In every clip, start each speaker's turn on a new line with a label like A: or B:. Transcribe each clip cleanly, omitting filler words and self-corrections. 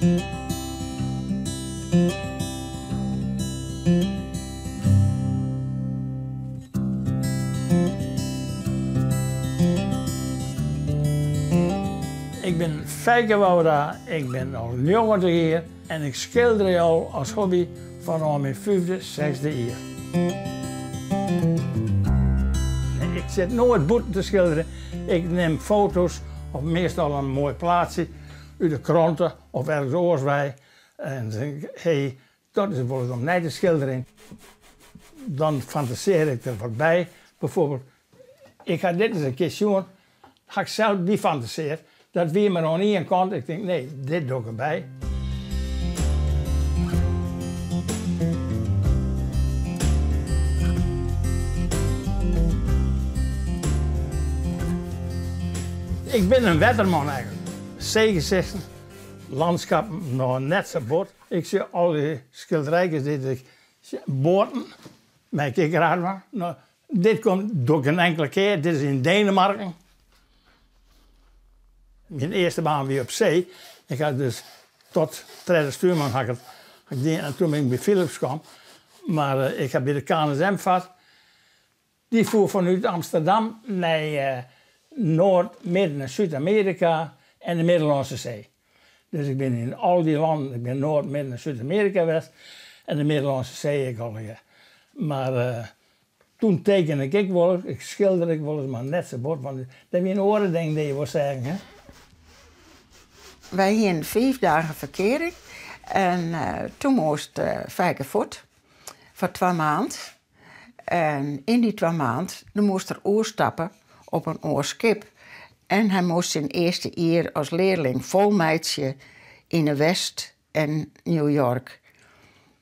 A: Ik bin Feike Wouda, ik bin al 90 jier en ik skilderje al as hobby fanôf myn fyfde, sechsde jier. Ik sit noait bûten te skilderjen, ik nim foto's of meastal in moai plaatsje út de krante of ergens oars wei en dan tink ik, hé, dat is wol ris om nei te skilderjen. Dan fantasearje ik der wat by. Bijvoorbeeld, ik ha dit ris in kear sjoen, ha ik sels by fantasearre. Dat wie mar oan ien kant, ik tink nee, dit doch ik derby. Ik bin in wetterman eigenlik. Seegesichten, lânskappen noch net sa bot. Ik sjoch al dy skilderijkes dy't ik sjoch, boaten, mei ik ek graach dwaan. No, dit komt doch ik in inkele kear, dit is yn Denemarken. Myn earste baan wie op see. Ik ha dus tot tredde stuurman ha ik it dien en toen bin ik by Philips kaam. Mar ik ha by de KNSM fard. Dy foer fanút Amsterdam nei Noard-, Midden en Súd-Amearika en de Middellânske See. Dus ik bin yn al dy lannen, ik bin Noard-, Midden en Súd-Amearika west en de Middellânske See ek allegear. Mar toen tekene ik ek wolris, ik skildere ek wolris, mar net sa bot, want dat wiene oare dingen dy't je wol seagen, hè.
B: Wy hienen fiif dagen ferkearing en toen moast Feike fuort foar twa maand. En yn dy twa maand dan moast er oerstappe op in oar skip. En hy moast syn earste jier as learling folmeitsje yn 'e West en New York.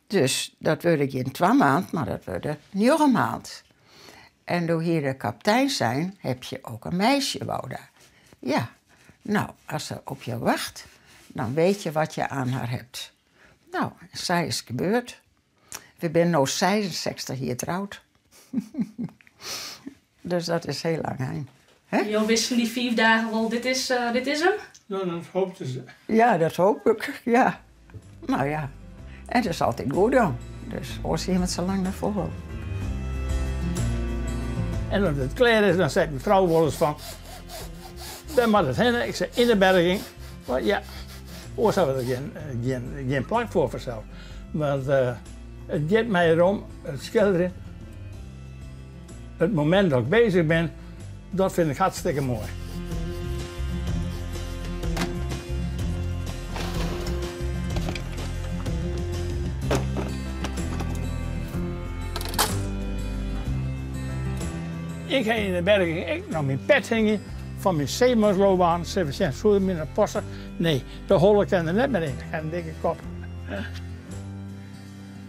B: Dus dat wurde gjin twa maand, mar dat wurde njoggen maand. En doe hie de kaptein sein, heb je ook een meisje, Wouda? Ja, nou, as ze op je wacht, dan weet je wat je aan haar hebt. Nou, sa is it gebeurd. We binne no 66 jier troud. Dus dat is hiel lang hein.
C: Jo wisten dy fiif dagen wol, dit is, dit is him?
A: No, dat hoopte se.
B: Ja, dat hoop ik, ja. Nou ja, en it is altyd goed dan. Dus oars hiene we it sa lang net folholden.
A: En as it klear is, dan seit myn frou wolris fan, wêr moat it hinne? Ik sei, yn de berging. Want ja, oars hawwe we der gjin, gjin plak foar fansels. Want it giet my derom, it skilderjen, it momint dat ik bezich bin, dat fyn ik hartstikke moai. Ik ha yn de berging ek noch myn pet hingjen fan myn seemansloopbaan. Sil we sjen, soe er my noch passe? Nee, de holle kin der net mear yn. Ik ha in dikke kop.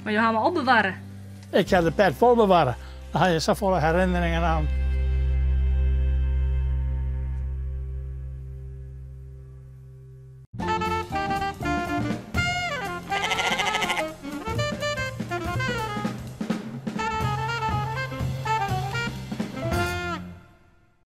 C: Mar jo hawwe him al bewarre?
A: Ik ha de pet wol bewarre. Dêr ha je safolle herinneringen oan.